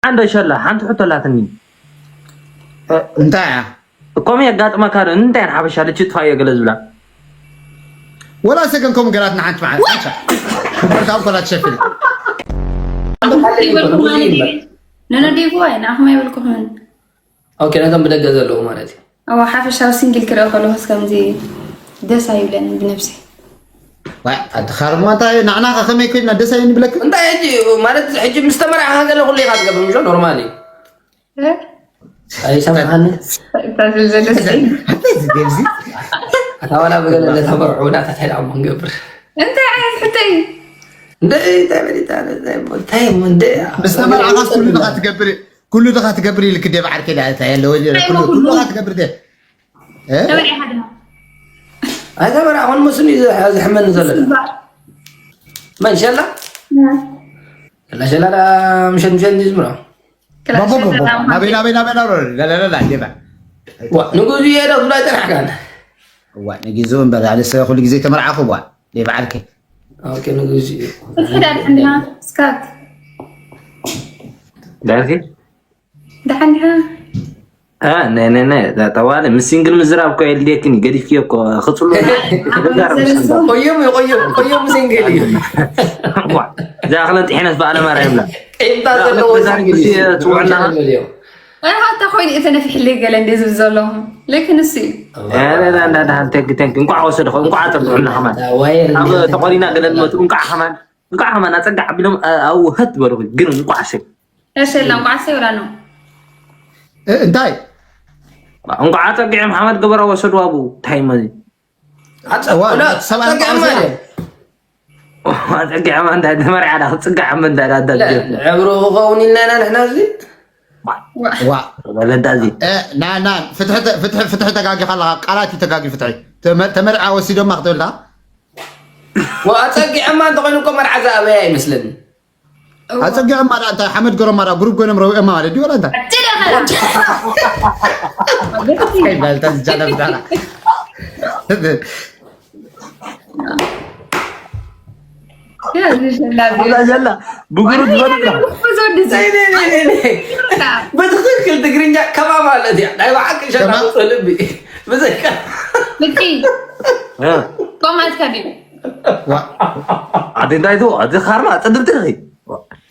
ሓንደ ሸላ ሓንቲ ሕቶ ኣላትኒ። እንታይ እያ? እኮም የጋጥመካ ዶ እንታይ ሓበሻ ልችጥፋዮ ገለ ዝብላ? ወላ ሰገን ከም ገላት ንሓንቲ መዓልቲ ሓንሻ። በርታው ኮላ ትሸፍን። ይበልኩም ማለት እዩ። ነነ ዴቭ ዋይ ንኣኹም ኣይበልኩምን። ኦኬ፣ ነቶም ብደገ ዘለዉ ማለት እዩ። እዋ ሓፈሻዊ ሲንግል ክርኢ ከለኹስ ከምዚ ደስ ኣይብለንን ብነብሰይ። ኣድኻርማ እንታይ ንዕና ከ ከመይ ኮይና ደስ ኣይንብለካ? እንታይ ሕጂ ማለት ሕጂ ምስ ተመርዓኻ ገለ ኩሉ ኢኻ ትገብር ምሾ ኖርማል እዩ። እ? ኣይሰማዕኒ እታ ዝብል ዘሎ ስዒድ። ኣታ እዚ ገብዚ ኣታ ዋላ ብገለ ለተመርዑ ናተትሕዳ እሞ ንገብር እንታይ ዓይነት ሕቶ እዩ? እንደ እንታይ በሊታ እንታይ እንታይ እንደ ምስ ተመርዓኻስ ኩሉ ድኻ ትገብር ኩሉ ድኻ ትገብር ኢልክ ደብ ዓርከ ዳ እንታይ ያለ ወይ ኩሉ ኩሉ ድኻ ትገብር ደ ተበሊዕኻ ድማ ኣይተመርዓኹን መስሉ እዩ ዝሕ- ዝሕመኒ ዘሎ መን ሸላ ሸላ ሸላ ዳ ምሸት ምሸት እንዲ ዝምሮ ባቦ ባቦ ናበይ ናበይ ናበይ ናበይ ላ ላ ላ ላ ደባ ዋ ንጉዙ እየ ዶ ትብሎ ኣይጠናሕካን እዋ ንጊዙ እምበር ኣነሰ ኩሉ ግዜ ተመርዓኹ እዋ ደብ ዓርከ ኦኬ ንጉዙ እዩ ፍትሒ ዳ ድሕን ዲኻ? እስካት ዳርኪ ደሓን ዲኻ? ነ ነ ነ ጠዋለ ምስ ሲንግል ምዝራብ እኮ የልዴክን ገዲፍክዮ እኮ ክፅሉ ቆዮም እዩ ቆዮም ቆዮም ሲንግል እዩ ዝኣኽለን ጥሒነት በኣለ ማርያም ላ ቂምታ ዘለዎ ሲንግል እዩ ትውዕላ ኣረ ሃታ ኮይኑ እተ ነፊሕለይ ገለ እንደ ዝብል ዘለኹም ለኪ ንሱ እዩ እንዳዳሃል ተንክ ተንክ እንኳዕ ወሰድኸ እንኳዕ ኣጠብዑና ከማን ኣብ ተቆሪና ገለ ንመቱ እንኳዕ ከማን እንኳዕ ከማን ኣፀጋዕ ኣቢሎም ኣብኡ ህት በልኹ ግን እንኳዕ ሸ ያሸላ እንኳዕ ሰይብላ ነው እንታይ እንኳዕ ኣፀጊዖም ሓመድ ገበራ ወሰዱ ኣብኡ እንታይ መዚ ሰብኣይ ኣፀጊዖማ እንታይ ተመርዓ ዳ ክፅጋዕ እሞ እንታይ ዳ ኣዳልዮ ዕብሮ ክኸውን ኢልና ኢና ንሕና እዚ ዋ ወለዳ እዚ እ፣ ና ና ፍትሒ ተ- ፍትሒ ፍትሒ ተጋጊኻ ኣለኻ ቃላት እዩ ተጋጊ ፍትሒ ተመ- ተመርዓ ወሲዶማ ክትብል ዳ ወኣፀጊዐማ እንተኮይኑ እኮ መርዓ ዝኣበየ ኣይመስለኒ ኣፀጊዖማ ዳ እንታይ ሓመድ ገሮማ ዳ ጉሩብ ጎይኖም ረዊኦማ ማለት ድዩ ወላ እንታይ ትደኸላ ይበልታ ዝጃለ ብዳላ ላ ብጉሩ ዝበልላ ብትክክል ትግርኛ ከማ ማለት እያ ናይ ብሓቂ ሸላ ልቢ ብዘይካ ኮማት ከቢብ ኣደ እንታይ ትዎ ኣደ ካርማ ፅድብቲ ርኺ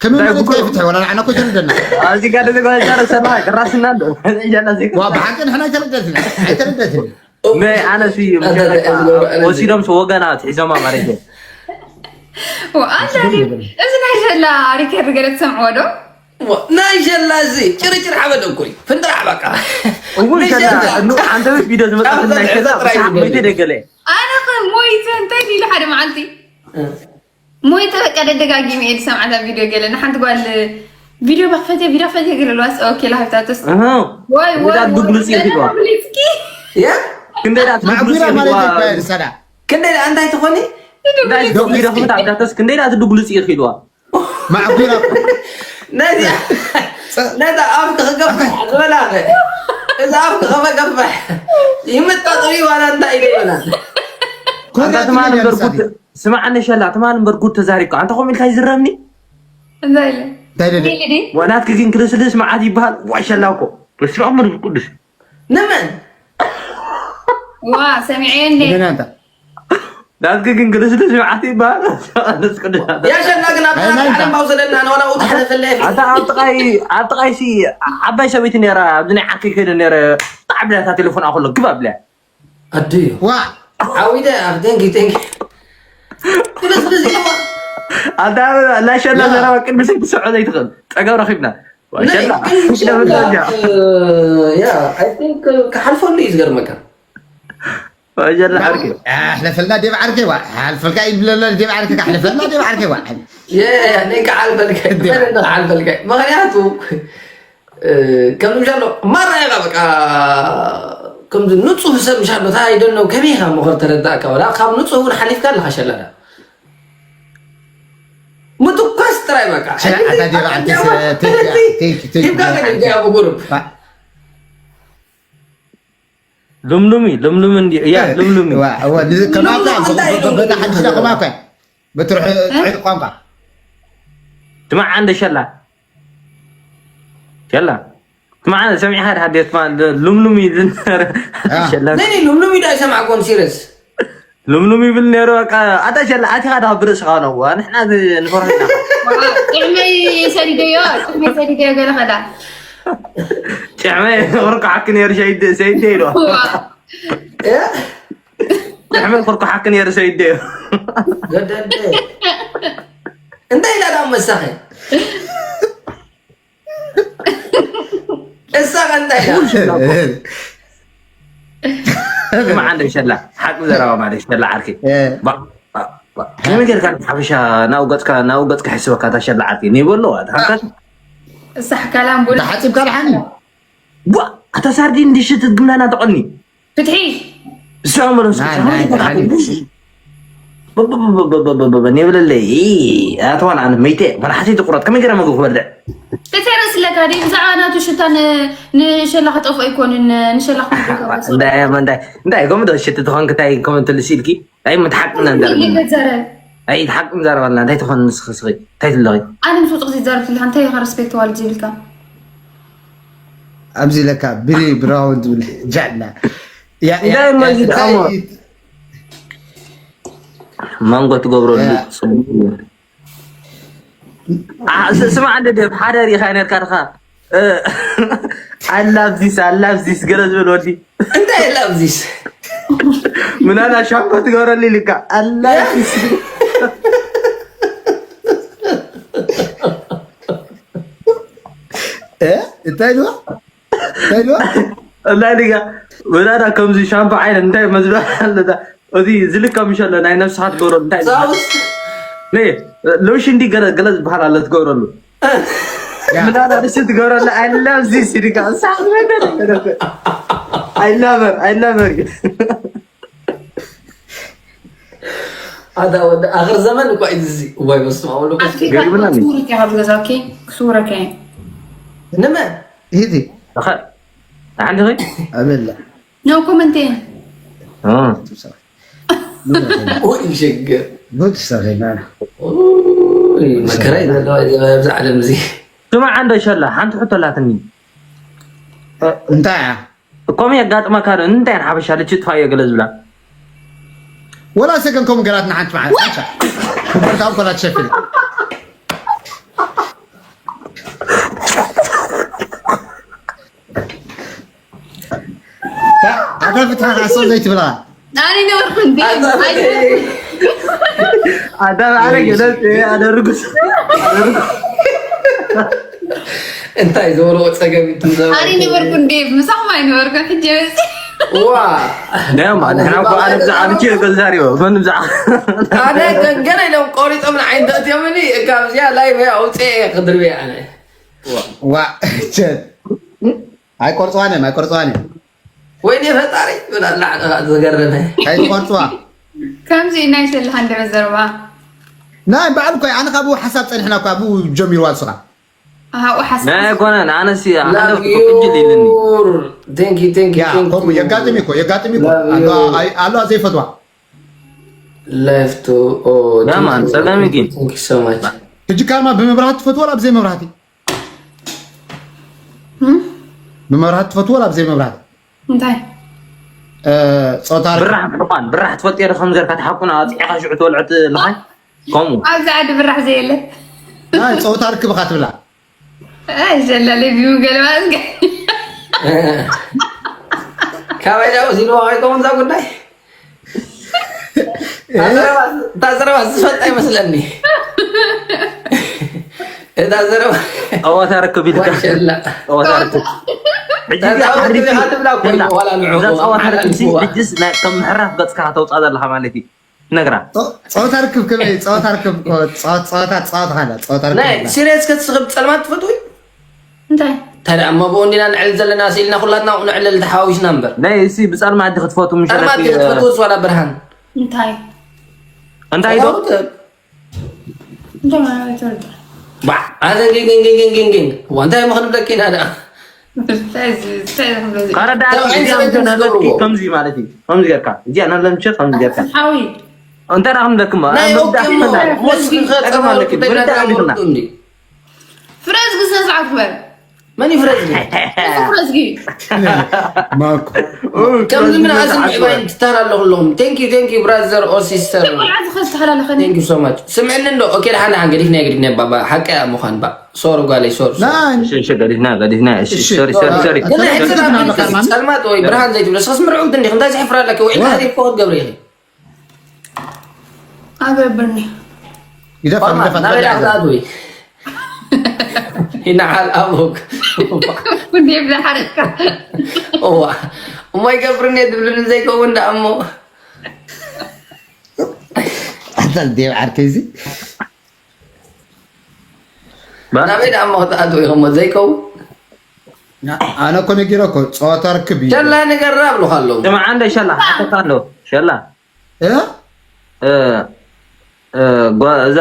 ከመይ ማለት ከይ ፍትሒ ወላ ንዓና ኮ ተረደና ኣዚ ጋር ደዚ ጋር ዛረ ሰማ ራስና ዶ ያላ ዚ ዋ ብሓቂ ንሕና ኣይተረደትና ኣይተረደትን ናይ ኣነስ ወሲዶም ወገናት ሒዞማ ማለት እዩ ኣንዳኒ እዚ ናይ ሸላ ሪከርድ ገለ ትሰምዕዎ ዶ ናይ ሸላ እዚ ጭርጭር ሓበደ እኮ እዩ ፍንጥራሕ በቃ እውን ሸላ ኣንተ ቤት ቪዲዮ ዝመጣ ናይ ሸላ ብስሓት መይተ ደገለ ኣነ ከ ሞይተ እንታይ ኢሉ ሓደ መዓልቲ ሞይተ በቃ ደደጋጊመ እየ ዝሰምዓታ ቪድዮ ገለ ንሓንቲ ጓል ቪድዮ መክፈትየ ቪድዮ ክፈትየ ገለ ልዋስ ኦኬ ላሃብታቶስ ወይ ወይ ዳት ብግልፂ ይግባ ብልፅኪ ያ ክንደይ ዳት ብግልፂ ማዕጉራ ማለት ይግባ ይባል ሰዳ ክንደይ ደኣ እንታይ ትኾኒ ዳት ቪድዮ ክፍት ኣብዳቶስ ክንደይ ዳት ብግልፂ ይኽልዋ ማዕጉራ ነዚኣ ነዛ ኣብ ክኽገፍሕ ዝበላ እዛ ኣብ ክኸፈገፍሕ ይምጣ ጥሪ ዋላ እንታይ ኢለ ይበላል ኣንታ ትማል እምበር ጉድ ስማዕኒ ሸላ ትማል እምበር ጉድ ተዛሪብካ ኣንታ ከምኡ ኢልካ ይዝረብኒ እንታይ ኢለ እንታይ ደደ ኢለ ዲ ወናትኪ ግን ክልስልስ መዓት ይበሃል ዋይ ሸላ እኮ በስመ ኣብ መንፈስ ቅዱስ ንመን ዋ ሰሚዐ እንዴ ገና እንታ ናትኪ ግን ክልስልስ መዓት ይበሃል መንፈስ ቅዱስ ያ ሸላ ግን ኣብ ናይ ናይታ። ዓለም ኣውሰደና ንዋላ ውት ሓለፈለ ኣታ ኣብ ጥቃይ ኣብ ጥቃይ ሲ ዓባይ ሰበይቲ ነራ ኣብዚ ናይ ዓርከይ ከይደ ነረ ጣዕ ብላታ ቴሌፎን ኣኮሎ ግባ ብላ ኣድዩ ዋ ዓዊደ ኣብ ቴንኪ ቴንኪ ክልስልስ ኢልዋ ኣታ ናይ ሸላ ዘረባ ቅድሚ ሰይ ትስዖ ዘይትኽእል ፀገም ረኺብና ሸላ ያ ኣይ ቲንክ ክሓልፈሉ እዩ ዝገርመካ ሸላ ዓርኪ ኣሕለፈልና ደብ ዓርከ ዋ ሓልፈልካ ይብለና ደብ ዓርከ ካሕለፈልና ደብ ዓርከ ዋ ናይ ክሓልፈልካ ክሓልፈልካ ምክንያቱ ከምዚ ምሻሎ ማራ ኢኻ በቃ ከምዚ ንፁህ ሰብ ምሻሎ እንታይ ደሎ ከመይ ኢኻ ምኽር ተረዳእካ ወላ ካብ ንፁህ እውን ሓሊፍካ ኣለካ ሸላዳ ምትኳስ ጥራይ በቃ ሸላ ኣታ ዲባ ኣንተ ስ- ቴንክ ዩ፣ ቴንክ ዩ፣ ቴንክ ዩ። ሂብካ ከ ብጉሩብ ልምሉም እዩ ልምሉም እንዲ እያ ልምሉም እዩ ዋ፣ ዋ፣ ንዚ ከማካ እንታይ እዩ? በታ ሓድሽዳ ከማካ በትርሑ ጥዑይ ቋንቋ ትማዓ እንደ ሸላ ሸላ ትማዓነ ሰሚዕካ ድሓ? ዴት ማን ልምሉም እዩ ዝነበረ። ሸላ ነይ ልምሉም እዩ ዳይ ሰማዕኮን ሲረስ ልምሉም ይብል ነይሩ። በቃ ኣታ ሸላ ኣቲኻ ዳ ብርእስኻ ነዋ። ንሕና ንፈርሕ ኢና። ጥዕመይ ሰዲደዮ ጥዕመይ ሰዲደዮ ገለ ከዳ ጭዕመይ ክርኩሓኪ ነይሩ ሰይደ ሰይደ ኢሉ። ጭዕመይ ክርኩሓኪ ነይሩ ሰይደ እዩ። ገደደ እንታይ ኢላ ዳ መሳኸ እሳ እንታይ ኢላ ስማ ዓንደ ሸላ ሓቂ ዘረባ ማለት ሸላ ዓርኪ። ባ- ባ- ባ- ከመይ ጌርካ ሓበሻ ናብኡ ገጽካ ናብኡ ገጽካ ሕስበካ እታ ሸላ ዓርኪ ኒበሎ ኣትሓካት እሳሕ ካላም ቡን ተሓፂብካ ብሓኒ ዋ ኣታ ሳርዲን እንዲሽት ግምናና ተቐኒ ፍትሒ እሳም በሎ ናይ- ናይ- ናይ- ኔብለለይ ኣተዋን ኣነ መይተ መራሕቲ ትቁረጥ ከመይ ገረ መግብ ክበልዕ ተተረስ ለካ ዲ ብዛዕባ ናቱ ሽታ ን- ንሸላ ክጠፍኦ ኣይኮንን ንሸላ ክወደካ እንታይ እንታይ እንታይ ከምኡ ዶ ሽቲ ትኾን ክታይ ከም ትልሲ ኢልኪ ኣይ ምትሓቅ ነንደር ይገዘረ ኣይ ትሓቅ ዘረባልና እንታይ ትኾን ንስኺ ስኺ እንታይ ትለኺ ኣነ ምስ ውጥቕቲ ዘርብ ትልካ እንታይ ኢኻ ሪስፔክት ዋልድ ዝብልካ ኣብዚ ለካ ብሪ ብራውን ዝብል ጃዕላ ያ- ያ- እንታይ ያ- ማለት እንታይ- ኣሞ- መንጎ ትገብረሉ ያ። ጽቡቅ እዩ። አ- ስ- ስማዕ እንደ ደብ ሓደ ሪኻ ነርካ ድኻ ኣላብዚስ ኣላብዚስ ገለ ዝብል ወዲ እንታይ ላብዚስ ምናና ሻምፖ ትገብረሉ ኢልካ ኣላብዚስ እ? እንታይ ድዋ እንታይ ድዋ እና ዲጋ ወዳዳ ከምዚ ሻምፖ ዓይነት እንታይ መዝበ ኣለታ እዚ ዝልካ ምሸሎ ናይ ነፍስኻ ትገብረሉ እንታይ ሳውስ ነ ሎሽን ዲ ገለ ገለ ዝበሃል ኣሎ ትገብረሉ ያ። ምናዳ ንስ ትገብረሉ ኣይላብዚ ሲዲጋ ሳሕበደ ኣይላበር ኣይላበር ኣታ ወደ ኣኽር ዘመን እኳ እዩ እዚ እዋይ በስመ ኣብ ወወልድ ወመንፈስ ቅዱስ። ገሪሙና ኒ። ክሱረክ ካብ ገዛኪ ክሱረክ ንመን ሂዲ ሓንቲ ኸይ ኣበላ ኖ ኮመንት ውይ ሸገር ጉድ ሰኺና ውይ መከራ እዩ ዘለዋ ኣብዚ ዓለም እዚ ስማዕ እንደ ሸላ ሓንቲ ሕቶ ኣላትኒ እንታይ እያ ከምኡ የጋጥመካ ዶ እንታይ ሓበሻ ልችጥፋ እዮ ገለ ዝብላ ወላ ሰገን ከምኡ ገላት ንሓንቲ መዓልቲ ሓንሳ ክበርካ እኮ ላ ትሸፍን ኣታ ፍትሓ ካሶ ዘይትብላ ኣነ ነበርኩ እንዴ ኣዳም ኣነ ገለ ኣደርጉስ እንታይ ዝበልዎ ፀገም እዩ ትዘ ኣነ ነበርኩ እንዴ ምሳኹም ኣይነበርኩ ሕጂ መፅእ ዋ ደማ ንሕና እኮ ኣነ ብዛዕባ ብቻ ገዛሪዮ መን ብዛዕባ ኣነ ገንገለ ኢሎም ቆሪጦም ንዓይ እንተእትዮምኒ እካ ኣብዚኣ ላይ ኣውፅአ እየ ክድርበ ኣነ ዋ ቸት ኣይቆርፅዋን እዮም ኣይቆርፅዋን እዮም ወይኔ ፈጣሪ ብላላ ዝገረመ ኣይትቆርፅዋ ከምዚ ናይ ሸልኻ እንደበዘርባ ናይ በዓል እኮ ኣነ ካብኡ ሓሳብ ፀኒሕና እኳ ብኡ ጀሚርዋ ንስኻ ኣብኡ ሓሳብ ናይ ኣይኮነን ኣነሲ ሓለፍኩ ቅጅል ኢልኒ ያ ከምኡ የጋጥም እኮ የጋጥም እኮ ኣሎ ዘይፈትዋ ለፍቱ ያማን ሰላም ይግኝ ሰማች ሕጂ ካርማ ብመብራህቲ ትፈትዎ ኣብ ዘይመብራህቲ ብመብራህቲ ትፈትዎ ኣብ ዘይመብራህቲ እንታይ ፆታ ብራሕ ሕቋን ብራሕ ትፈልጥ ዶ ከም ዘርካ ተሓቁና ኣፅዒኻ ሽዑ ትወልዕት ልኻይ ከምኡ ኣብዚ ዓዲ ብራሕ ዘየለ ፆታ ርክብኻ ትብላ ኣይ ዘላለ ቪው ገለባ ዝገ ካባይ ዳ ወሲድዋ ከይከውን እዛ ጉዳይ እታ ዘረባ ዝፈልጣ ይመስለኒ እታ ዘረባ ጸወታ ርክብ ኢልካ ዋሸላ ጸወታ ርክብ ሕጂ ጸወታ ርክብ ኢኻ ትብላ እኮ ሸላ፣ ዋላ ንዕኡ እዛ ጸወታ ሓላል ርክብ ሲ ይዋ። ሕጅስ ናይ ከም ምሕራፍ ገጽካ ከተውጻእ ዘለኻ ማለት እዩ ነግራ ጸወታ ርክብ ከመይ ጸወታ ርክብ ጸወታ ጸወታ ጸወታ ካላ ጸወታ ናይ ርክብ ሲሪየስ ክትስኽብ ጸልማት ትፈትዊ እንታይ ታዲያ እሞ ብኡ እንዲና ንዕል ዘለና ስኢልና ኩላትና ንዕልል ተሓዋዊስና እምበር ናይ እሲ ብጸልማ ዓዲ ክትፈቱ ጸልማት ምሸለቲ ክትፈትውስ ዋላ ብርሃን እንታይ እንታይ ዶ እንታይ ማለት ነው? ባዕ ኣዘን ጌንጌንጌንጌንጌንጌን እዋ እንታይ እሞ ክንብለኪ ኢና ደኣ ካረዳ ተባዕን ሰበይትን ዝገብርዎ። ከምዚ ማለት እዩ ከምዚ ጌርካ እዚኣ ናለምቸ ከምዚ ጌርካ ሓዊ እንታይ ዳ ክንብለክማ ናይ ኦኬ እሞ ሞስኪ ጠቀም ኣለኪ ከጸማለኩ ወልዳ ኣቢልና እንዲ ፍረዝ ግን ስነ ስርዓት ክበር መን ይፍረዝጊ? ፍረዝጊ። ማኩ ከምዚ ምን ኣዝም ዕባይን ትታላለኹ ኣለኹም። Thank you, thank you, brother or sister. ቆልዓ ዝኸዝ ተሓላለኸኒ Thank you so much. ስምዕኒ እንዶ። ኦኬ፣ ደሓን ደሓን፣ ገዲፍና ገዲፍና ባባ። ሓቂ እያ ምዃን ባ። ሶሪ ጓለይ፣ ሶሪ፣ ሶሪ። ናይ እሺ፣ እሺ፣ ገዲፍና፣ ገዲፍና። እሺ፣ ሶሪ፣ ሶሪ፣ ሶሪ። ግን ሕጂ ናብ ጸልማት ወይ ብርሃን ዘይትብሎ፣ እስኻስ ምርዑ እንዲኹም፣ እንታይ ዝሕፍር ኣለኪ? ውዒልካ ዘይኮ ክትገብሪ ኢኺ። ኣበብርኒ ይደፋ ይደፋ ናበይ ደኣ ክትኣትዊ? ይነዓል ኣቦክ። ወዲ ብዝሓረካ እዋ እሞ ይገብርኒ እየ ትብልኒ ዘይከውን ደኣ እሞ ኣታ ዴብ ዓርከይ እዚ ናበይ ደኣ እሞ ክትኣትዊ ኢኹም እሞ ዘይከውን? ኣነ እኮ ነጊረ እኮ ጸወታ ርክብ እዩ ሸላ ንገራ ኣብሉኻ ኣለዉ። ስምዓ እንደ ሸላ ሓተካ ኣሎ። ሸላ እ? እ፣ እ፣ ጓ- እዛ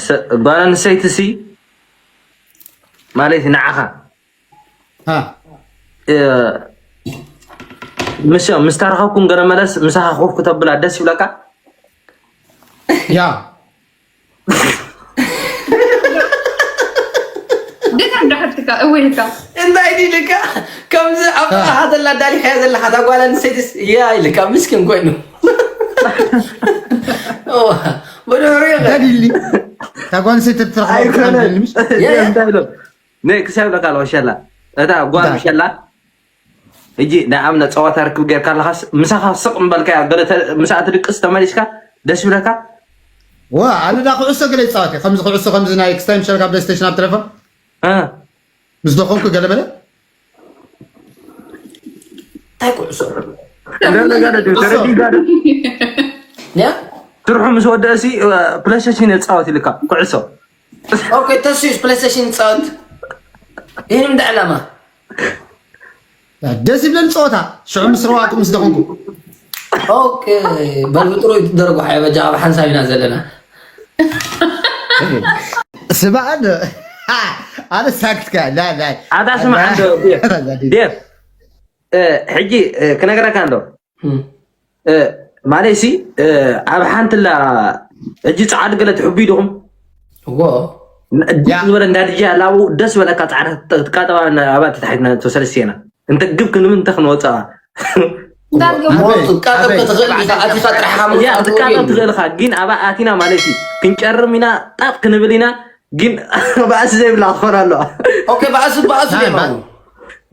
ሰ- ጓል ኣንስተይቲ ሲ ማለት ንዓኻ ሃ እ፣ ምስ ምስ ታረኸብኩም ገለ መለስ ምሳኻ ኮፍ ክተብላ ደስ ይብለካ? ያ ደታ እንዳሕትካ እወይልካ እንታይ ድልካ ከምዚ ኣብ ጥቓኻ ዘላ ዳሊኻያ ዘለኻ እታ ጓል ኣንስተይትስ እያ ኢልካ ምስኪን ኮይኑ። እዋ፣ ብድሕሪኡ ኸ? እንታይ ድሊ ታጓንሴ ተትረኽባ ኣይኮነን። ምሽ ያ፣ ያ። እንታይ ኢሎም? ነ ክሳብ ለካ ኣለዋ ሸላ እታ ጓል እንታይ? ሸላ ሕጂ ንኣብነት ፀዋታ ርክብ ጌርካ ኣለኻስ ምሳኻ ስቕ ምበልካያ ገለ ተ- ምስኣ ትድቅስ ተመሊስካ ደስ ይብለካ? ዋ ኣነ ዳ ኩዕሶ ገለ ይፃወት እየ ከምዚ ኩዕሶ ከምዚ ናይ ክስታይ ምሸልካ ፕሌስቴሽን ኣብ ቴሌፎን እ? ምስ ደኾንኩ ገለ በለ እንታይ ኩዕሶ? ገለ ገለ ድዩ? ተረዲእካ ዶ? ያ? ስርሑ ምስ ወደእሲ ፕሌስቴሽን የፃወት ኢልካ ኩዕሶ ኦኬ፣ ተስዩስ ፕሌስቴሽን ይፃወት። ይህን እንደ ዕላማ ደስ ይብለኒ ፀወታ ሽዑ ምስ ረዋቱ ምስ ደኾንኩ ኦኬ፣ በል ብጥሩ ይትደረጉ ሓየ በጃ ኣብ ሓንሳብ ኢና ዘለና። ስማ ኣነ ኣነ ሳክትካ ላ ላ ኣታ ስማ እንዶ ዴፍ እ፣ ሕጂ እ፣ ክነግረካ እንዶ እም፣ እ፣ ማለት ሲ እ፣ ኣብ ሓንትላ ሕጂ ፃዕዱ ገለ ትሕቡ ኢድኹም እዎ ን- ድቅ ዝበለ እንዳ ድጃ ላቡ ደስ በለካ ፃዕዳ ትቃጠባ ኣባ ተታሒትና ተሰለስቴና እንተ ግብ ክንብል እንተ ክንወፅኣ ሞቱ ቃጠብ ክትኽእል ኢኻ ኣቲኻ ጥራሕኻ ያ ምውፃእ ትቃጠብ ትኽእል ትኽእልኻ ግን ኣባ ኣቲና ማለት እዩ ክንጨርም ኢና ጣጥ ክንብል ኢና ግን ባእሲ ዘይብላ ክኾን ኣለዋ ኦኬ፣ ባእሱ ባእሱ ናይ ደማ ባእ-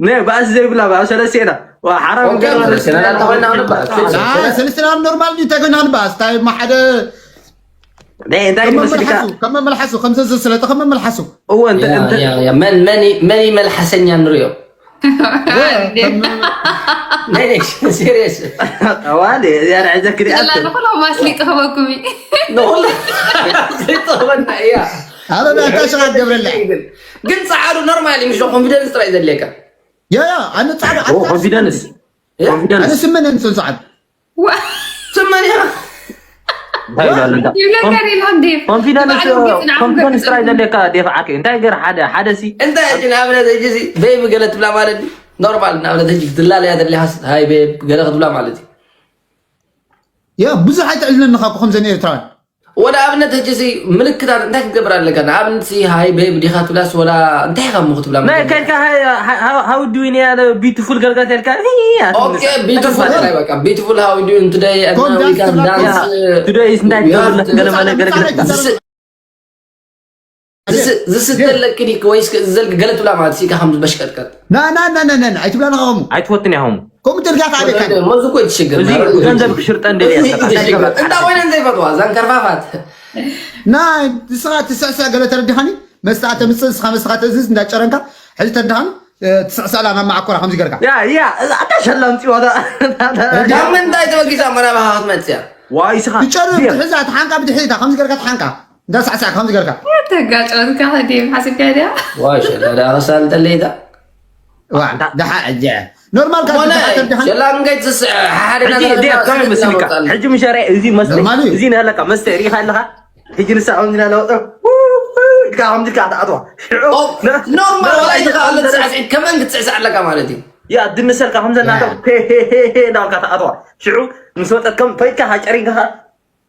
ነ ባእሲ ዘይብላ ባእ ሰለስቴና ዋ ሓራም ኦኬ፣ ገርማ ሰለስቴና እናተኾይና ንባእ ሰለስትና ኖርማል ድዩ ተገና ንባስ እንታይ ማሓደ ነ እንታይ ከም ይመስልካ መመልሓሱ ከም መመልሓሱ ከም ዘዘስለጠ ከም መመልሓሱ እወ እንተ እንተ መን መን መን ይመልሓሰኛ ንሪኦ። ሲሪየስ ኣዋል ያረ ዕዘክሪ ኣተ ንኩሎም ኣስሊጡ ክበኩም እዩ ንኹሉ ዘይጠቕመና እያ። ኣበ ኣታ ሽቓ ገብረላ ግን ፃዕዱ ኖርማል እዩ፣ ምሽ ኮንፊደንስ ጥራይ ዘድልየካ። ያ ያ ኣነ ጻዕዳ ኮንፊደንስ ኣነ ኮንፊደንስ ስመን እንትን ሰዓት ስመን ኢኻ። እንታይ ይላል እንዳ ይብለካ ሪላ እንዴ ኮንፊደንስ ኮንፊደንስ ጥራይ ዘድልየካ ደፍዓከ እንታይ ገር ሓደ ሓደ ሲ እንታይ ሕጂ ንኣብነት ሕጂ ሲ ቤቢ ገለ ትብላ ማለት እዩ። ኖርማል ንኣብነት ሕጂ ክትላለያ ተደሊኻስ ሃይ ቤብ ገለ ክትብላ ማለት እዩ። ያ ብዙሕ ኣይትዕልለኒ ካብ ከምዘን ኤርትራውያን ወደ ኣብነት ሕጂ ሲ ምልክታት እንታይ ክትገብር ኣለካ? ንኣብነት ሲ ሃይ ቤብ ዲኻ ትብላስ ወላ እንታይ ኢኻ እሞ ክትብላ ናይ መጀመርያ? ከልካ ሃው ዱ ኒ ያለ ቢዩቲፉል ገልጋት ያልካ ኦኬ ቢዩቲፉል ጥራይ በቃ ቢዩቲፉል ሃው ዱ ን ቱደይ ኮም ዳንስ ዳንስ ቱደይ እንታይ ትገብር ገለ ማለት ገለ ገለ ዝስተለኪ ዲክ ወይስ ዘልክ ገለ ትብላ ማለት ሲካ ከም በሽቀጥቀጥ ና ና ና ና ና ኣይትብላ ንኻኹም ኣይትፈትን ኢኹም ከምኡ ተልካ ካደካ እዚ ገንዘብ ክሽርጠ እንደልያ እንዳ ኮይነን ዘይፈትዋ እዛን ከርፋፋት ና ንስኻ ትስዕስዕ ገለ ተረዲኻኒ መስታ ተምፅእ ንስኻ መስኻ ተእዝዝ እንዳጨረንካ ሕዚ ተረዲኻኒ ትስዕስዕላ ናብ ማዓኮራ ከምዚ ገርካ ያ ያ ኣታ ሸላም ፅዋታ ካብ ምንታይ ተበጊሳ መራባኻ ክትመፅያ ዋይ ስኻ ትጨርር ትሕዛ ትሓንካ ብድሕሪታ ከምዚ ገርካ ትሓንካ እንዳሳዕሳዕ ከምዚ ገርካ ተጋጨወትካ ከዲም ሓሲብካ ድያ ዋይ ሸላ ዳ ክሳል ጠለይታ ዋ ደሓ እጀ ኖርማል ካብ ሆነ ተደሓ ተደሓ ሸላ ምንጋይ ትስስዕ ሓደ ሕጂ ነገር ዴቭ ከመይ መስልካ ሕጂ ምሸረ እዚ መስተ ኖርማል እዩ። እዚ ንሃለካ መስተ ሪኢኻ ኣለኻ ሕጂ ንሳ ከምዚ ናለወጠ ኢልካ ከምዚ ኢልካ ትኣትዋ ሽዑ ኖርማል ዋላ ኢኻ ኣሎ ትስዕስዕ ከመን ክትስዕስዕ ኣለካ ማለት እዩ ያ ድንሰልካ ከምዘናተ እንዳልካ ትኣትዋ ሽዑ ምስ ወጠት ከም ፈይድካ ሃጨሪንካ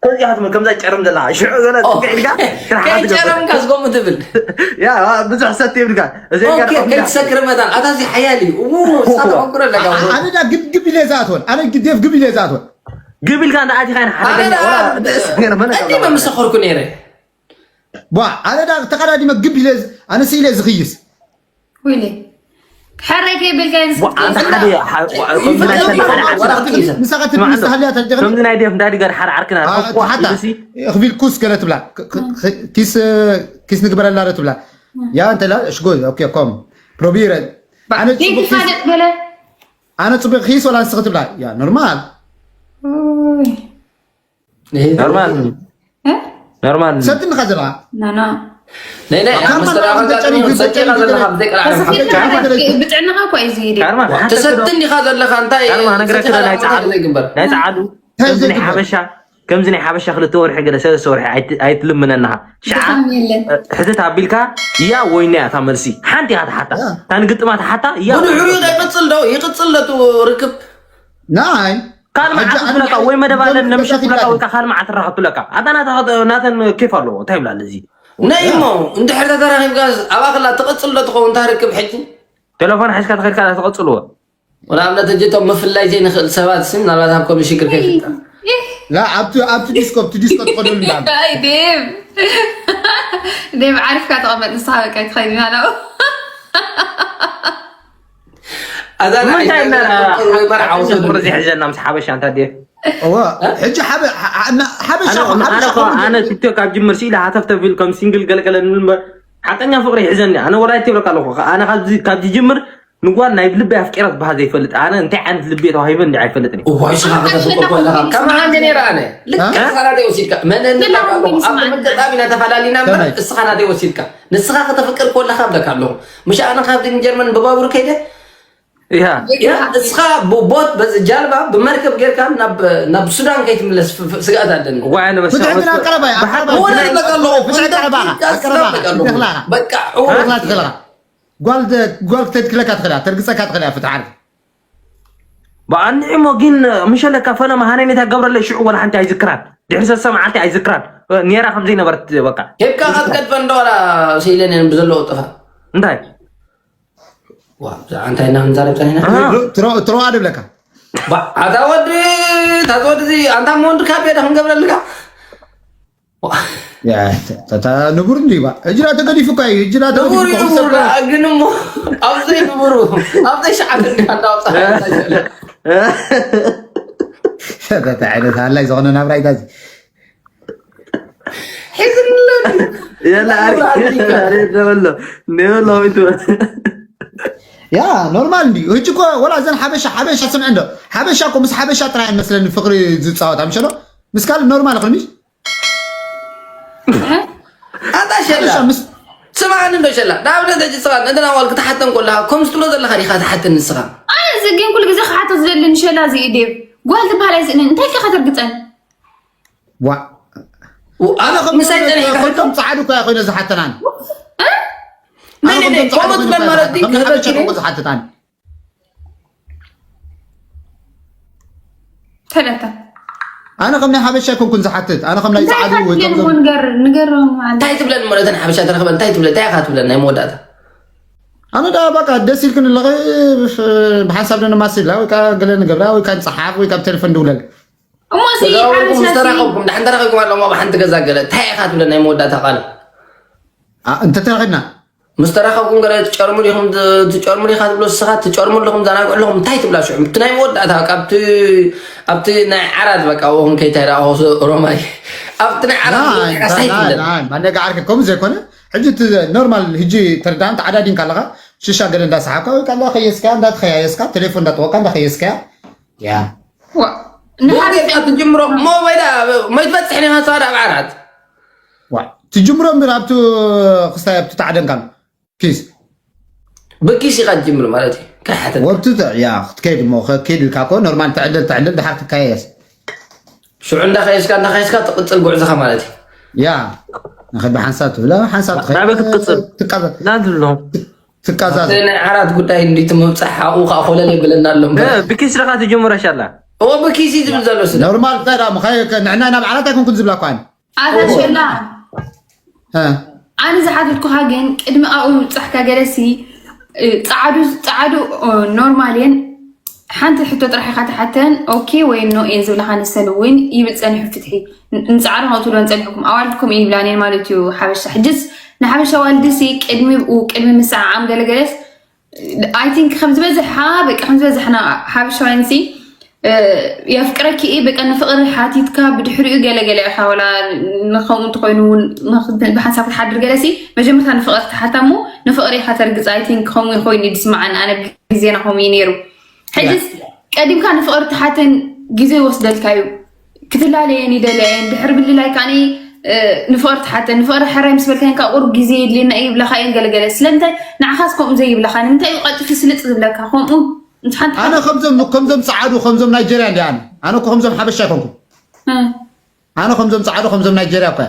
ከምዚኣ ትብል፣ ከምዛ ጨረም ዘላ፣ ሽዑ ገለ ኦ፣ ጽግዕ ኢልካ፣ ስራሕ ከይ ክትገብር። ጨረምካ ዝጎም ትብል። ያ፣ ብዙሕ ሰት ይብልካ። እዚ ኦኬ፣ ገለ ከይትሰክር መታን። ኣታ እዚ ሓያል እዩ። ኡ፣ እሳ ተፈክሮ ኣለካ። ኣ-፣ ኣነ ዳ ግብ፣ ግብ ኢለ ዝኣትወን። ኣነ ግዴፍ ግብ ኢለ ዝኣትወን። ግብ ኢልካ እንዳ ኣቲኻ ኢና ሓደ ኣነ ገለ፣ ዳ ወላ ደስ ገለ መለካ ቀዲመ ኣለዎ። ምሰኸርኩ ነይረ። ቧ፣ ኣነ ዳ ተቐዳዲመ ግብ ኢለ ዝ-፣ ኣነ ስኢለ ዝኽይስ። ወይኔ። ሕራይ ከይበልካ ይንስክት ኣንተ ከይስካ። ሓደ ዋ-፣ ከምዚ ናይ ሰንደቕ ሓደ ዓርክና ምሳኻ ትብል ስማዕ፣ ምስ ሃልያ ተጀግረ። ከምዚ ናይ ደፍ እንዳዲ ገር ሓደ ዓርክና ኣታ፣ ኮፍ ኣታ፣ ኢሉሲ። ክቢል ኩስ ገለ ትብላ። ክ-፣ ክ-፣ ክ-፣ ኪስ፣ ኪስ ንግበረላ ዶ ትብላ። ያ እንተ ላ፣ እሽጎ፣ ኦኬ፣ ኮም። ፕሮቢረ። ባ-፣ ኣነ ዴት ጽቡቅ ኪስ፣ ሓደ ገለ። ኣነ ጽቡቅ ኪስ ወላ ንስኺ ትብላ። ያ፣ ኖርማል። ኡይ። ይሄ ኖርማል። እ? ኖርማል። ሰትንኻ ዘለኻ? ና፣ ና። ናይ፣ ናይ፣ ካርማ ምስ ተረጋጋጽ ተጨሪጉ፣ ሰቲኻ ተጨሪጉ ዘለኻ ተጨሪጉ። ብዘይ ቀልዓ። ተሰፊርካ ተጨሪጉ ኢኻ። ተጨሪጉ። ብጥዕናኻ እኮ እዩ ዝሄድ። ካርማ፣ ተጨሪጉ። ሓሰብ ተሰቲኻ ዘለኻ እንታይ ከምዚ ናይ ሓበሻ፣ ከምዚ ናይ ሓበሻ ክልተ ወርሒ ገለ ሰለስተ ወርሒ ኣይት-፣ ኣይትልምነናኻ። ሸዓ፣ ድኻም የለን። እ፣ ሕትት ኣቢልካ፣ እያ ወይ ናይ እታ መልሲ። ሓንቲ ኢኻ ትሓታ። ያ። እታ ንግጥማ ትሓታ፣ እያ ወይ ብድሕሪኡ ናይ እታ ይቕጽል ዶ? ይቕጽል ዶ እቲ ርክብ? ናይ ካልእ መዓልቲ ሕጂ ኣነ ትብለካ ወይ መደብ ኣለን ዶል ነምሸት ትብለካ ተሻኪልካ ወይ ከዓ ካልእ መዓልቲ ትራኸብ ትብለካ። ኣታ ናታ ናተን ኬፍ ኣለዎ። እንታይ ይብላል እዚ? ነይ እሞ እንድሕር ተተራኺብካ ኣብኣ ከላ ትቕጽል ዶ ትኸውን እታ ርክብ ሕጂ? ቴሌፎን ሒዝካ ተኸድካ ትቐጽልዎ። ንኣብነት ሕጂ እቶም ምፍላይ ዘይንኽእል ሰባት ሲ ምናልባት ኣብ ከምዚ ሽግር ከይፍጠር። ይህ ላ ኣብቲ፣ ኣብቲ ዲስኮ፣ ኣብቲ ዲስኮ ትኸደሉ እንዳለ። ኣይ ዴቭ። ዴቭ ዓሪፍካ ተቐመጥ ንስኻ በቃ ትኸይድ ኢና ናብኡ። ኣዛ እንታይ ንዓይ ኢልና ዘፍቅር ወይ መርዓ ሓቂ ውሰዱ። ፍቅሪ ዝሕዘና ምስ ሓበሻ እንታ ድየ? እወ፣ እ? ሕጂ ሓበ-፣ ሓ-፣ ሓ-፣ እና-፣ ሓበሻ ኣነ፣ እኮ፣ ኣነ ሓበሻ እኮ እኮ ኣነ ቲክቶክ ካብ ጅምር ስኢለ ሃተፍተፍ ኢልኩም ሲንግል ገለገለ ንብል እምበር ሓቀኛ ፍቅሪ ይሕዘኒ። ኣነ ወላዲት ይብለካ ኣለኹ። ኣነ ካብዚ፣ ካብ ዝጅምር ንጓል ናይ ልበይ ኣፍቂረ ክበሃል ዘይፈልጥ። ኣነ እንታይ ዓይነት ልቢ ተዋሂበ እንዲ ኣይፈልጥን እየ። እዋይ፣ ስኻ ከተፍቅር ከለኻ ከማኻ እንደ ነይረ ኣነ። ልክዕ እ? ስኻ ናተይ ወሲድካ። መን እንብለካ ኣለኹ? ኣብ ኣጋጣሚ ኢና ተፈላለና እምበር ከመይ? እስኻ ናተይ ወሲድካ። ንስኻ ከተፍቅር ከለኻ እብለካ ኣለኹ። ምሽ ኣነ ካብዚ ንጀርመን ብባቡር ከይደ? ያ። ያ፣ እስኻ ብቦት በዚ ጃልባ ብመርከብ ጌርካ ናብ፣ ናብ ሱዳን ከይትምለስ ፍ-፣ ፍ-፣ ስግኣት ኣለኒ። ዋይ፣ ኣነ በስ-፣ ብትሕትና በስ-፣ ቀረባ እያ፣ ብሓቂ ቀረባ። እውነት እብለካ ኣለኹ። ብትሕትና ቀረባ፣ ቀረባ። እብለካ ኣለኹ። ይደኽላኻ። በቃ፣ እወ። ይደኽላ ትኽእልኻ። ጓል ደ-፣ ጓል ክተድክለካ ትኽእላ፣ ተርግጸካ ትኽእላ፣ ፍትሓ ዓርኪ። ብኣንዒ እሞ ግን፣ ምሸለካ ፈለማ ሃነኔታ ገብረለይ ሽዑ ወላ ሓንቲ ኣይዝክራን። ድሕሪ ሰለስተ መዓልቲ ኣይዝክራን። ኔራ ከም ዘይነበረት በቃ። ሄብካ ካብ ቀጥፈ እንዶ ወላ ስኢለን እየን ብዘለዎ ጥፋ። እንታይ? ዋ፣ ብዛዕባ እንታይ ኢና ክንዛረብ ጸኒሕና? ኣሃ። ትሮ-፣ ትሮ-፣ ትሮኣ ድብለካ። ባ-፣ ኣታ ወዲ፣ ኣታ ወዲ እዚ፣ ኣንታ እሞ ወዲ ካብ ቤዳ ክንገብረልካ? ዋ። ያ፣ ተ-፣ ተ-፣ ተ-፣ ንቡር እንዲ ባ። እጅራ ተገዲፉ እኳ እዩ፣ እጅራ ተገዲፉ ንቡር እዩ፣ እኳ እዩ። ንቡር፣ ግን እሞ፣ ኣብ ዘይንቡሩ፣ ኣብ ዘይሸዓተ እንዲኻ እንዳወጣ። እንታይ ዓይነት ሃላይ ዝኾነ ናብራ እዩ እዚ። ሒዝኒ ኣሎ እንዲ። የላ፣ ኣሪ-፣ ኣሪ-፣ ኣሪ-፣ ደበሎ። ደበሎ፣ ወይ ትበል። ያ፣ ኖርማል እንዲ። ሕጂ እኮ ወላ እዘን ሓበሻ፣ ሓበሻ ስምዕ እንዶ። ሓበሻ እኮ ምስ ሓበሻ ጥራይ መስለኒ ፍቅሪ ዝጻወት፣ ኣምሸሎ። ምስ ካልእ ኖርማል ኾይኑ። ኣታ ሸላ። ሓበሻ ምስ ስምዓኒ እንዶ ሸላ። ንኣብነት ሕጂ ንስኻ ነተን ኣዋል ክትሓተን ከለኻ፣ ከምዚ ትብሎ ዘለኻ ዲኻ ትሓተን ንስኻ? ኣነ እዚ ግን ኩሉ ግዜ ክሓቶ ዝደሊ ንሸላ እዚ እዩ ዴቭ። ጓል ትበሃል ኣይስእንን። እንታይ ኢልካ ከተርግጸን? ዋ። ው-፣ ኣነ ከም ምሳይ ጸኒሕካ ከምቶም ሕቶ? ጻዕዱ እኮ እያ ኮይነ ዝሓተናን። እ? ኣነ ነይ፣ ነይ፣ ከምቶም ጻዕዱ ከምኡ ኮይነ ትበል እኮ ማለት ዝሓተናን። ድዩ? ከም ሓበሻ ክህበኪ እኮ ድዩ? ዝሓተናን። ተለታ። ኣነ ከም ናይ ሓበሻ ኣይኮንኩን ዝሓትት። ኣነ ከም ናይ እንታይ ጻዕዱ ወይ ካብለን ከምዞም ንገር-፣ ንገሮም ማለት። እንታይ ትብለን እሞ ነተን ሓበሻ ተረኽበን? እንታይ ትብለን? እንታይ ኢኻ ትብለን ናይ መወዳእታ? ኣነ ዳ በቃ ደስ ኢልክን ኣለኺ፣ ብሓንሳብ ዶ ነማስላ ወይ ከዓ ገለ ንገብራ ወይ ከዓ ንጸሓፍ ወይ ከዓ ብቴሌፎን ድውለል። እሞ ሲ ተዛወርኩም ሓበሻ ምስ ሲ ተራኸብኩም፣ ድሓን ተራኺብኩም ኣለኹም ኣብ ሓንቲ ገዛ ገለ፣ እንታይ ኢኻ ትብለን ናይ መወዳእታ ቃል? ኣ፣ እንተ ተራኺብና? ምስ ተራኸብኩም ገለ ትጨርሙ ዲኹም፣ ት-፣ ትጨርሙ ዲኻ ትብሎ ንስኻ፣ ትጨርሙ ኣለኹም፣ ትዘናግዑ ኣለኹም፣ እንታይ ትብላ ሽዑ? እቲ ናይ መወዳእታ፣ በቃ፣ ኣብቲ፣ ኣብቲ ናይ ዓራት፣ በቃ፣ ወኹም ከይታይ ደኣ፣ ሆስ-፣ ሮማይ፣ ኣብቲ ናይ ዓራት ናይ፣ መወዳእታ እንታይ ናይ፣ ትብለን? ናይ፣ ማነጋ ዓርከ፣ ከምኡ ዘይኮነ፣ ሕጂ እቲ ኖርማል፣ ሕጂ ተረዳእን ተዓዳዲንካ ኣለኻ፣ ሽሻ ገለ እንዳሰሓብካ፣ ወይ ከዓ እንዳኸየስካ፣ እንዳተኸያየስካ፣ ቴሌፎን እንዳጠወቅካ፣ እንዳኸየስካያ፣ ያ። ዋ፣ ንሓደ ሞባይል ትጅምሮ፣ ሞባይል፣ ሞይ ትበጽሕ ኔኻ፣ ንሳ ኣብ ዓራት። ዋ፣ ትጅምሮ እምበር ኣብቱ ክስታይ ኣብቱ ተዓደንካሉ። ኪስ። ብኪስ ኢኻ ትጅምር ማለት እዩ። ከሓተ። ወብቱ ተ-፣ ያ፣ ክትከይድ እሞ፣ ከ-፣ ከይድ ኢልካ እኮ ኖርማል ትዕደል፣ ትዕደል፣ ድሓር ትካየስ። ሽዑ እንዳኸየስካ፣ እንዳኸየስካ ትቕጽል ጉዕዞኻ ማለት እዩ። ያ። ንኸድ ብሓንሳብ ትብላ፣ ሓንሳብ ትኸይድ፣ ናበይ ክትቅጽል? ትቃዘ-፣ ናት ኣሎ። ትቃዛዘ። ኣብቲ ናይ ዓራት ጉዳይ እንዲቲ ምብጻሕ ሓቑ ከዓ ኮለል የብለና ኣሎ እምበር። እ፣ ብኪስ ኢኻ ትጅምሮ ሻላ። እዎ ብኪሲ ዝብል ዘሎ ስለ ኖርማል እንታይ ደኣ ምኻይ ንሕና ኢና በዓላት ኣይኮንኩን ዝብላ እኳ ኣነ ኣታ ሸላ እ፣ ኣነ ዝሓተትኩኻ ግን ቅድሚ ኣብኡ ምብጻሕካ ገለሲ እ፣ ጻዕዱ ጻዕዱ እ፣ ኖርማል እየን ሓንቲ ሕቶ ጥራሕ ኢኻ ትሓተን ኦኬ ወይ ኖ እየን ዝብለኻ ንሰን እውን ይብል ጸኒሑ ፍትሒ ን- ንጻዕዱ ከምኡ ትብሎ ጸኒሕኩም ኣዋልድኩም ይብላን እየን ማለት እዩ ሓበሻ ሕጅስ ንሓበሻ ዋልድሲ ቅድሚ ብኡ ቅድሚ ምስዓዓም ገለገለስ I think ከም ዝበዝሓ በቃ ከም ዝበዝሕና ሓበሻውያን ሲ የፍቅረኪ እየ በቃ ንፍቅሪ ሓቲትካ ብድሕሪኡ ገለገለ ኢኻ ወላ ንከምኡ እንተኮይኑ እውን ብሓንሳብ ክትሓድር ገለሲ መጀመርታ ንፍቅሪ ትሓታ እሞ ንፍቅሪ ኢኻ ተርግፅ I think ከምኡ ኮይኑ ድስማዓን ኣነ ግዜና ከምኡ እዩ ነይሩ ሕጅስ ቀዲምካ ንፍቅሪ ትሓተን ግዜ ይወስደልካ እዩ ክትላለየን ይደልያ እየን ድሕሪ ምልላይ ከዓኒ ንፍቅሪ ትሓተን ንፍቅሪ ሕራይ ምስ በልካየን ካብ ቁሩብ ግዜ የድልየና እዩ ይብለካ እየን ገለገለ ስለምንታይ ንዓኻስ ከምኡ ዘይብለካ ንምንታይ እዩ ቀልጢፉ ስልጥ ዝብለካ ከምኡ ሓንቲ ኣነ ከምዞም ከምዞም ፀዓዱ ከምዞም ናይጀርያ እንዲ ኣነ ኣነ እኮ ከምዞም ሓበሻ ኣይኮንኩም ኣነ ከምዞም ፀዓዱ ከምዞም ናይጀርያ እኮ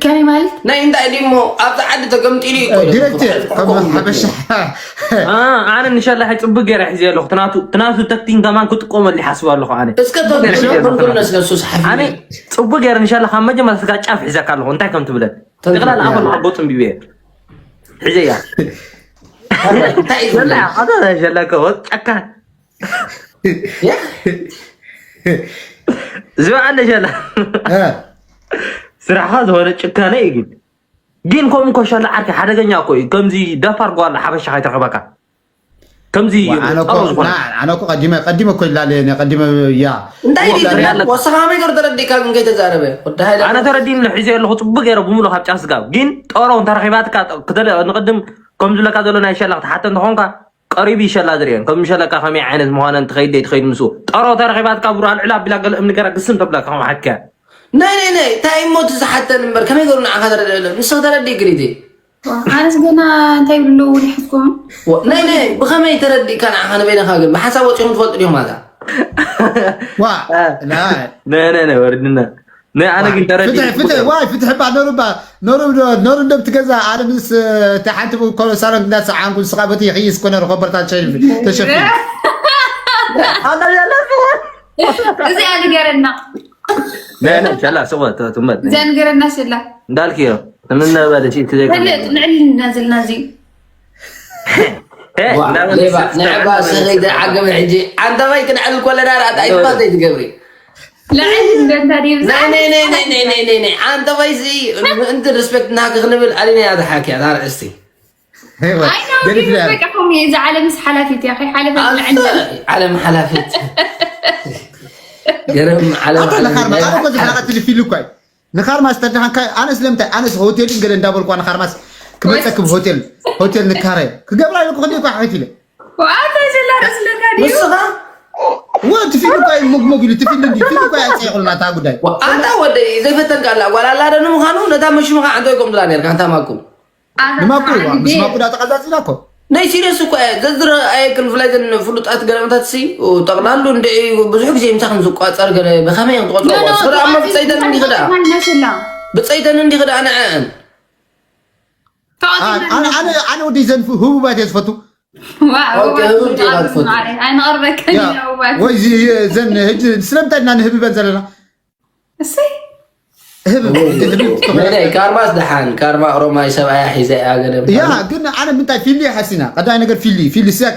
ከመይ ማለት ናይ እንታይ ድሞ ኣብቲ ዓዲ ተገምጢሉ እዩ እኮ ኢሉ። ዲሬክት ከም ሓበሻ ኣነ ንሻላ ሕጂ ፅቡቅ ገይረ ሒዘ ኣለኹ ትናቱ ትናቱ ተክቲን ከማን ክጥቀመሉ ይሓስብ ኣለኹ ኣነ እስከ ተንኩል ተንኩል ነስነሱ ሰሓፊ ኣነ ፅቡቅ ገይረ ንሻላ ካብ መጀመርያ ስጋ ጫፍ ሒዘካ ኣለኹ እንታይ ከም ትብለን ጠቅላላ ኣፈል ኣቦ ፅንቢበ ሒዘያ እንታይ እዩ ዝብለካ? ሸላ ሸላ ከወት ጫካ ዝበዓለ ሸላ ስራሕኻ ዝኾነ ጭካነ እዩ ግን ግን ከምኡ እኮ ሸላ ዓርኪ ሓደገኛ እኮ እዩ ከምዚ ደፋር ጓል ሓበሻ ከይትረኽበካ ከምዚ እዩ ኣነ እኮ ጸሩ ዝኾነ ና- ኣነ እኮ ቀዲመ ቀዲመ እኮ ይላለየ እኔ ቀዲመ ያ እንታይ ወ- ዲትብላ ወስኻ መይ ገር ተረዲካ ግን ከይተዛረበ ወዲ ሃይለ ኣነ ተረዲኒ ሕዚ ኣለኹ ጽቡቅ ገይረ ብምሉ ካብ ጫፍ ስጋብ ግን ጠሮ እንተረኺባትካ ክተለ ንቅድም ከም ዝብለካ ዘሎ ናይ ሸላ ክትሓተ እንተኾንካ ቀሪቡ ይሸላ ዝርእየን ከም ሸለካ ከመይ ዓይነት ምዃነ እንትኸይድ ትኸይድ ምስኡ ጠሮ ተረኺባትካ ብሩ ኣልዕላ ኣቢላ ገለ እምኒ ገራ ግስም ተብለካ ከም ሓከ ናይ ናይ ናይ እንታይ እሞ እቲ ዝሓተን እምበር ከመይ ገሩ ንዓኻ ተረድእ ኣሎ ንስኽ ተረድእ ግሪቲ ኣነስ ገና እንታይ ብሎ እውን ይሕዝኩም ናይ ናይ ብኸመይ ተረዲእካ ንዓኻ ንበይነኻ ግን ብሓሳብ ወፂኹም ትፈልጡ ዲኹም ኣታ ዋ ናይ ናይ ናይ ወርድና ናይ ኣነ ግን ተረዲ ፍትሕ ፍትሕ ዋይ ፍትሕ ባ ኖሩ ባ ኖሩ ኖሩ ደም ትገዛ ኣነ ምስ ተሓንቲ ኮሎ ሳሎን እንዳሰዓንኩ ንስኻ በቲ ይኽይስ ኮነ ኮበርታ ተሸፊ እዚኣ ንገረና ናይ ናይ ሻላ ስቆ ትመት እዚኣ ንገረና ሽላ እንዳልክዮ ንምነበለ ሲ ትዘይ ንዕልና ዘለና እዚ ንዕባ ስኸይ ዝዓገበ ሕጂ ኣንተባይ ክንዕል ኮለና ርኣት ኣይትባ ዘይትገብሪ ኣንተባይ ዚ ምእንቲ ሪስፔክት ናሃኪ ክንብል ኣሊና እያ ዝሓክያ እዛ ርእስቲ ዓለም ሓላፊት እያ ከይሓለፈ ዓለም ሓላፊት ገረም ዓለም ዝሓቀትልፊሉ እኳ እዩ ንካርማስ ተዳሓንካ ኣነስ ለምታይ ኣነስ ሆቴልን ገለ እንዳበልኳ ንካርማስ ክመፀክ ብሆቴል ሆቴል ንካረ ክገብራ ኢለ ክኽእል እኳ ሓይት ኢለ ንስኻ ወ ትፊሉ እኳ እዩ ሞግሞግ ኢሉ ትፊሉ እንዲ ፊሉ እኳ ያፀ ይኽእሉና እታ ጉዳይ ኣታ ወደ ዘይፈተንካ ኣላ ጓል ኣላ ዶ ንምዃኑ ነታ መሽምኻ ዓንቶ ይቆምጥላ ነርካ እንታ ማኩም ንማኩ ዋ ምስ ማኩ ዳ ተቐዛፂላ እኮ ናይ ሲሪየስ እኮ እየ ዘዝረኣየክን ብፍላይ ዘን ፍሉጣት ገለመታት ሲ ጠቕላሉ እንድዒ ብዙሕ ግዜ ምሳኽን ዝቋፀር ገለ ብኸመይ እዮም ትቆፅሮ ስራ እሞ ብፀይተን እንዲኽዳ ብፀይተን እንዲኽዳ ንዐን ኣነ ወዲ ዘን ህቡባት እየ ዝፈቱ ወይ ዘን ህጂ ስለምንታይ ኢና ንህብበን ዘለና እሰይ ካርማስ ደሓን ካርማ ኦሮማይ ሰብኣያ ሒዘ እያ ገለ ያ ግን ኣነ ምንታይ ፊሊ ሓሲና ቀዳይ ነገር ፊሊ ፊሊ ስያ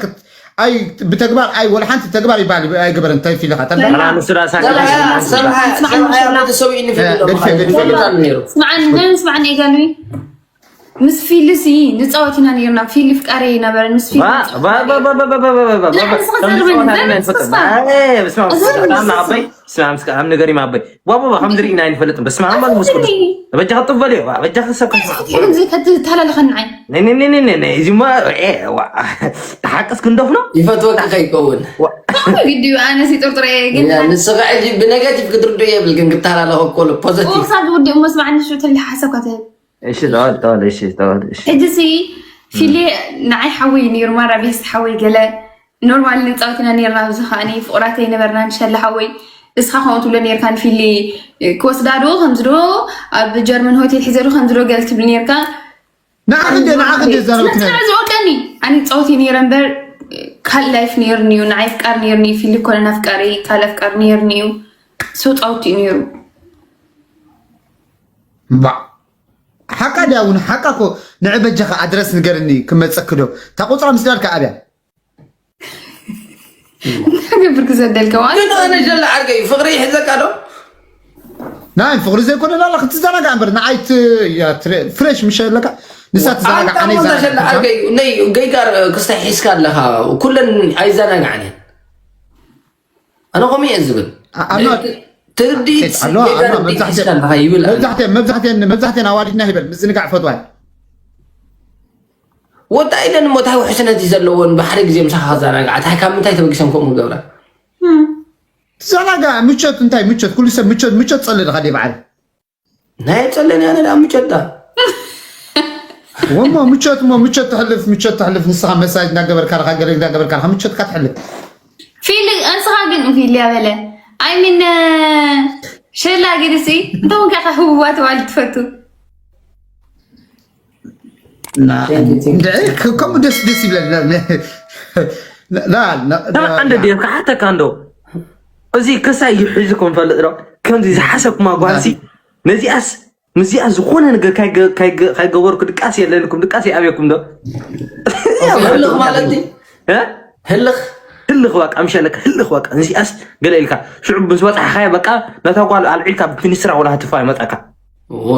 ኣይ ብተግባር ኣይ ወላ ሓንቲ ተግባር ይበሃል ኣይገበረን እንታይ ፊሊ ካ ተላ ሰብኣያ ሰብኣያ ሰብኣያ ሰብኣያ ሰብኣያ ስምዓኒ ጋሉይ ምስ ፊሊ ሲ ንፃወት ኢና ነርና ፊሊ ፍቃሪ ነበረ ምስ ፊሊ ስማም ስከ ኣብ ነገር ይማበይ ዋቦ ከም ዝርኢ ኢና ይንፈልጥን በስመ ኣብ መንፈስ ቅዱስ በጃ ክጥበል እዩ በጃ ክሰብ ተላለኸኒ ዓይ እዚማ ተሓቅስ ክንደፍኖ ይፈትወካ ከይከውን ግዲ ኣነ ሲጥርጥረ ግን ንስኻ ሕጂ ብኔጋቲቭ ክትርዱ የብል ግን ክተላለኸ ኮሎ ፖዘቲቭ ሳብ ዝውድእ መስማዕኒ ሽው ተለ ሓሰብ ካትህብ እሺ ተዋል ተዋል እሺ ተዋል እሺ ሕጂ ሲ ፊሊ ንዓይ ሓወይ ነይሩ ማራ ቤስት ሓወይ ገለ ኖርማል ንፃወት ኢና ነርና ኣብዚ ከዓኒ ፍቁራት ኣይነበርናን ሸላ ሓወይ እስኻ ከምኡ ትብሎ ነርካ ንፊሊ ክወስዳ ዶ ከምዚ ዶ ኣብ ጀርመን ሆቴል ሒዘ ዶ ከምዚ ዶ ገለ ትብል ነርካ ንዓኺ እንደ ንዓኺ እንደ ዛረብክ ነረ ዝወደኒ ኣነ ፃወት ነይረ እምበር ካልእ ላይፍ ነይርኒ እዩ። ንዓይ ኣፍቃሪ ነይርኒ እዩ። ፊሊ ኮነ ኣፍቃሪ፣ ካልእ ኣፍቃሪ ነይርኒ እዩ። ሰው ጻውቲ እዩ ነይሩ። እምባዕ ሓቃ ድያ እውን ሓቃ እኮ ንዕ በጃኻ ኣድረስ ንገርኒ ክመፀክዶ እታ ቁፅራ ምስዳድካ ኣብያ እንታይ ገብር ክዘደልከ ማለት ግን ኣነ ጀላ ዓርከይ ፍቅሪ ይሕዘካ ዶ ናይ ፍቅሪ ዘይኮነ ላላ ክትዘናጋ እምበር ንዓይ ፍሬሽ ምሸ ኣለካ ንሳ ትዘናጋ ኣነ ጀላ ዓርከይ ነይ ገይጋር ክስታይ ሒዝካ ኣለካ ኩለን ኣይዘናጋዕን እየን ኣነ ከምኡ እየ ዝብል ትርዲት ሒዝካ ኣለካ ይብል መብዛሕትኤን ኣዋዲድና ይበል ምዝንጋዕ ፈትዋ ወጣ ኢለን እሞ ታይ ውሕስነት እዩ ዘለዎን ብሓደ ግዜ ምሳኻ ክዘናግዓ ታይ ካብ ምንታይ ተበጊሰን ከምኡ ገብራ ትዘናጋ ምቾት እንታይ ምቾት ኩሉ ሰብ ምቾት ምቾት ጸልእ ዲኻ ዲበዓል ናይ ጸለን ያነ ዳ ምቾት ዳ ወሞ ምቾት ሞ ምቾት ተሕልፍ ምቾት ተሕልፍ ንስኻ መሳጅ እናገበርካ ዲኻ ገለ እናገበርካ ዲኻ ምቾትካ ተሕልፍ ፊል እንስኻ ግን ፊል ያበለ ኣይሚን ሸላ ግድሲ እንተውን ከኻ ህቡባት ዋል ትፈቱ ከምኡ ደስ ደስ ይብለና እንደ ድየ ክሓተካ እንዶ እዚ ክሳይ ይሕዝኩም ፈልጥ ዶ ከምዚ ዝሓሰብኩማ ጓልሲ ነዚኣስ ምስዚኣ ዝኾነ ነገር ካይገበርኩ ድቃስ የለልኩም ድቃስ ይኣብየኩም ዶ ህልኽ ማለት ህልኽ ህልኽ በቃ ምሸለካ ህልኽ በቃ ንዚኣስ ገለ ኢልካ ሽዑ ምስ በፃሕኻዮ በቃ ነታ ጓል ኣልዒልካ ብፊኒስትራ ወላ ህትፋ ይመፀካ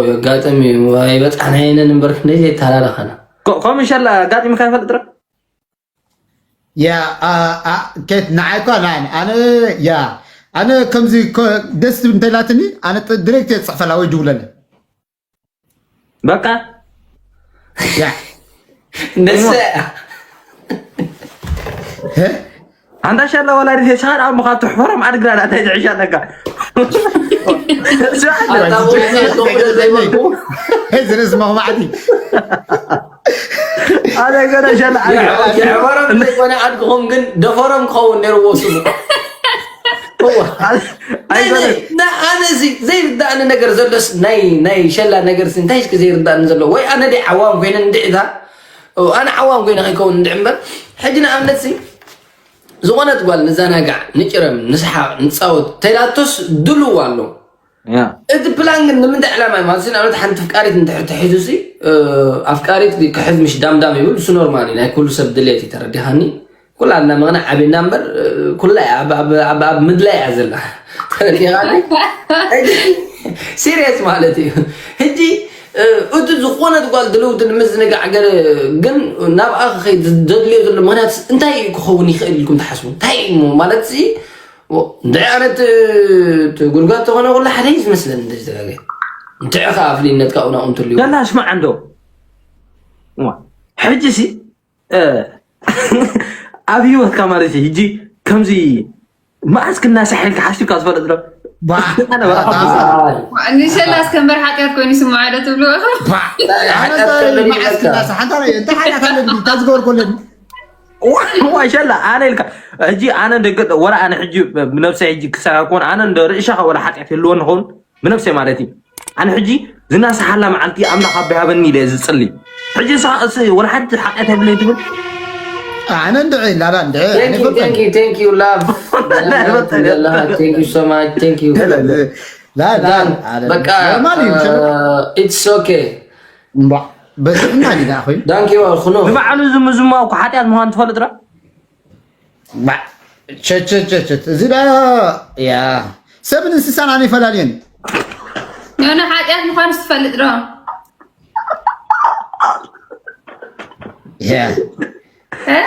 የጋጥም እዩ ኣይበፃሕናየንን እምበር ክንደይ ዘይተላለኸና ከምኡ ሸላ ኣጋጢምካ ይፈልጥ ረ ያ ኬት ንዓይ እኳ ንዓይ ኣነ ያ ኣነ ከምዚ ደስ ትብል እንተላትኒ ኣነ ድሬክት የፅሕፈላ ወይ ድውለለ በቃ ያ ንሰ ኣንታ ሻላ ወላዲት የስኻር ኣብ ምኻ ትሕፈሮም ዓድግራ ናታይ ዝዕሻ ኣለካ ዝርስ መኽማዕቲ ኣነ ገና ሻላ የሕፈሮም ዘይኮነ ዓድግኹም ግን ደፈሮም ክኸውን ነይርዎ ስሙ ኣነ ዘይርዳእኒ ነገር ዘሎስ ናይ ናይ ሸላ ነገር እንታይ እስኪ ዘይርዳእኒ ዘሎ ወይ ኣነ ደይ ዓዋም ኮይነ እንድዕታ ኣነ ዓዋም ኮይነ ከይከውን እንድዕ እምበር ሕጂ ንኣብነት ሲ ዝኾነት ጓል ንዘናጋዕ ንጭረም ንስሓቅ ንፃወት ተይላቶስ ድልው ኣሎ እቲ ፕላን ግን ንምንታይ ዕላማ እዩ ማለት ንኣብነት ሓንቲ ፍቃሪት እንድሕር ተሒዙ ሲ ኣፍቃሪት ክሕዝ ምሽ ዳምዳም ይብል እሱ ኖርማል እዩ ናይ ኩሉ ሰብ ድሌት እዩ ተረዲኻኒ ኩላትና ምቕናዕ ዓብና እምበር ኩላ ኣብ ምድላይ እያ ዘላ ተረዲኻኒ ሲሪየስ ማለት እዩ ሕጂ እቲ ዝኾነት ጓል ድልውቲ ንምዝንጋዕ ገለ ግን ናብኣ ክኸይድ ዘድልዮ ዘሎ ምክንያት እንታይ ክኸውን ይኽእል ኢልኩም ትሓስቡ እንታይ እዩ ማለት ሲ እንድዒ ኣነ ጉድጓድ ተኾነ ኩሉ ሓደ እዩ ዝመስለኒ እንደዚ ተጋገ እንድዒ ከዓ ፍልይነት ካብኡ ናብኡ እንትልዩ ገና ስማዕ እንዶ ሕጂ ሲ ኣብ ህይወትካ ማለት እዩ ሕጂ ከምዚ መዓስ ክናሳሕ ኢልካ ሓሲብካ ዝፈልጥ ዶ ንሸላ እስከ እምበር ሓጢኣት ኮይኑ ይስምዖ ዶ ትብሉ ኢኹም መዓስ ክናሳሕ እንታይ እንታይ ሓጢኣት ኣለኒ እንታይ ዝገበርኩ ኣለኒ ዋይ ሸላ ኣነ ኢልካ ሕጂ ኣነ ደገ ወላ ኣነ ሕጂ ብነብሰይ ሕጂ ክሳብ ኮን ኣነ እንደ ርእሻ ወላ ሓጢኣት የለዎ ንኸውን ብነብሰይ ማለት እዩ ኣነ ሕጂ ዝናሳሓላ መዓልቲ ኣምላኽ ኣቦይ ሃበኒ ኢለ ዝፅሊ ሕጂ ንስኻ እስ ወላ ሓንቲ ሓጢኣት የብለይ ትብል ኣነ እንድዒ ላላ እንድዒ ኣነ Thank you, ይፈልጠኒ thank you, thank you, love. Thank you so much. Thank you. ላላ በቃ ኖርማል እዩ ሸሎ it's okay. እምባ በስዕና ዲና ኮይኑ Thank you ኩኖ። ንባዕሉ ዝምዝማው እኮ ሓጢኣት ምዃኑ ትፈልጥ ዶ ባ- ቸቸቸቸት እዚ ዳ ያ ሰብን እንስሳን ኣነ ይፈላልየን የሆነ ሓጢኣት ምዃኑ ትፈልጥ ዶ ያ እ?